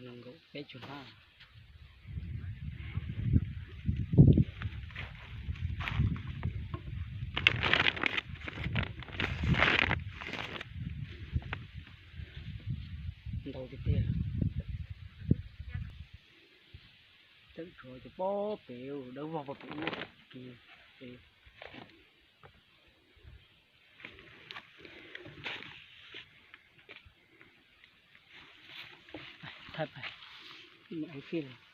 Nees nkaum peb caug hnab. Ntau tiag tiag. Tseem tshuav cov pob pem, dawb vog pob pem ub. Kis pem. Thaij pais, ib mus ev fij lawm.